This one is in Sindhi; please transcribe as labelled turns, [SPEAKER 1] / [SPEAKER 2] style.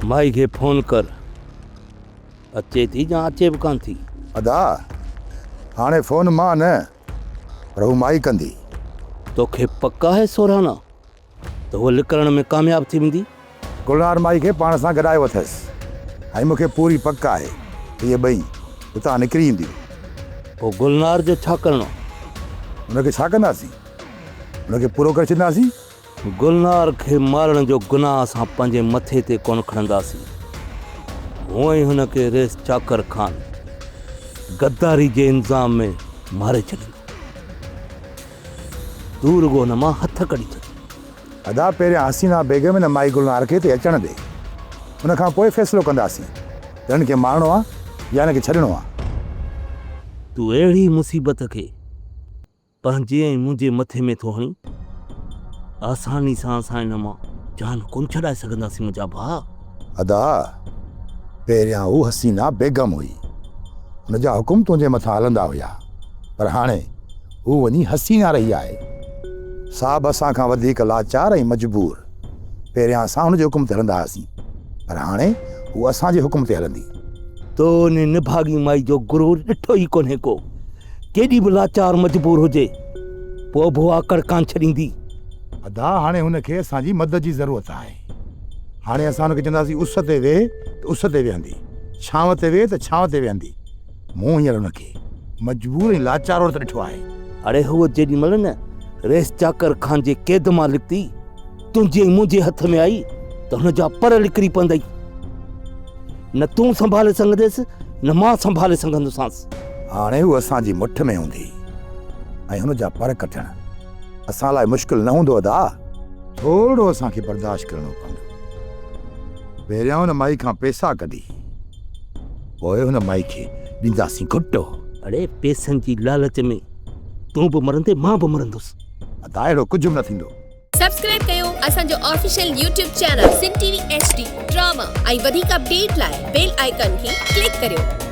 [SPEAKER 1] مائي کي فون ڪر. اچي ٿي يا اچي به ڪانه ٿي؟
[SPEAKER 2] ادا، هاڻي فون مان نه پر هو مائي ڪندي.
[SPEAKER 1] توکي پڪ آهي سورانا ته هوء لڪڻ ۾ ڪامياب ٿي ويندي؟
[SPEAKER 2] گلنار مائي کي پاڻ سان گڏايو اٿس ۽ مون کي پوري پڪ آهي ته اهي ٻئي هتان نڪري اينديون.
[SPEAKER 1] پوء گلنار جو ڇا ڪرڻو؟
[SPEAKER 2] ان کي ڇا ڪنداسين؟ ان کي پورو ڪري ڇڏينداسين.
[SPEAKER 1] گلنار کي مارڻ جو گناهه اسان پنهنجي مٿي تي ڪونه کڻنداسين. هونئن ئي هن کي رئيس چاڪر خان غداري جي الزام ۾ ماري ڇڏيندو. تون رڳو هن مان هٿ ڪڍي ڇڏ.
[SPEAKER 2] ادا پهريان حسينا بيگم هن مائي گلنار کي هتي اچڻ ڏي. ان کان پوء فيصلو ڪنداسين ته هن کي مارڻو آ يا هن کي ڇڏڻو آ.
[SPEAKER 1] تون اهڙي مصيبت کي پنهنجي ۽ منهنجي مٿي ۾ ٿو هڻين. آساني سان اسان هن مان جان ڪونه ڇڏائي سگهنداسين منهنجا ڀاء.
[SPEAKER 2] ادا! پهريان هو حسينا بيگم هئي. هن جا حڪم تنهنجي مٿان هلندا هيا. پر هاڻي هو وڃي حسينا رهي آهي. سا به اسان کان وڌيڪ لاچار ۽ مجبور. پهريان اسان هن جي حڪم تي هلندا هئاسين. پر هاڻي هو اسان جي حڪم تي هلندي.
[SPEAKER 1] تو ان نڀاڳي مائي جو غرور ڏٺو ئي ڪونهي ڪو. ڪيڏي به لاچار مجبور هجي، پوء به هوء آڪڙ ڪانه ڇڏيندي.
[SPEAKER 2] ادا، هاڻي هن کي اسان جي مدد جي ضرورت آهي. هاڻي اسان هن کي چونداسين اس تي ويهه ته اس تي ويهندي، ڇانو تي ويهه ته ڇانو تي ويهندي. مون هينئر هن کي مجبور ۽ لاچار عورت ڏٺو آهي.
[SPEAKER 1] اڙي هوء جيڏي مهل نه رئيس چاڪر خان جي قيد مان نڪتي، تنهنجي ۽ منهنجي هٿ ۾ آئي ته هن جا پر نڪري پوندئي. نه تون سنڀالي سگهنديس نه مان سنڀالي سگهندوسانس.
[SPEAKER 2] هاڻي هو اسان جي مٺ ۾ هوندي ۽ هن جا پر ڪڍڻ اسان لاء مشڪل نه هوندو ادا. ٿورڙو اسان کي برداشت ڪرڻو پوندو. پهريان هن مائي کان پئسا ڪڍي پوء هن مائي کي ڏينداسين گهٽو.
[SPEAKER 1] اڙي پئسن جي لالچ ۾ تون به مرندين مان به مرندس.
[SPEAKER 2] ادا اهڙو ڪجهه به نه ٿيندو.
[SPEAKER 3] سبسڪرائب ڪيو اسان جو official YouTube channel Sindh T V H D drama ۽ وڌيڪ اپڊيٽ لاء بيل آئيڪان کي ڪلڪ ڪريو.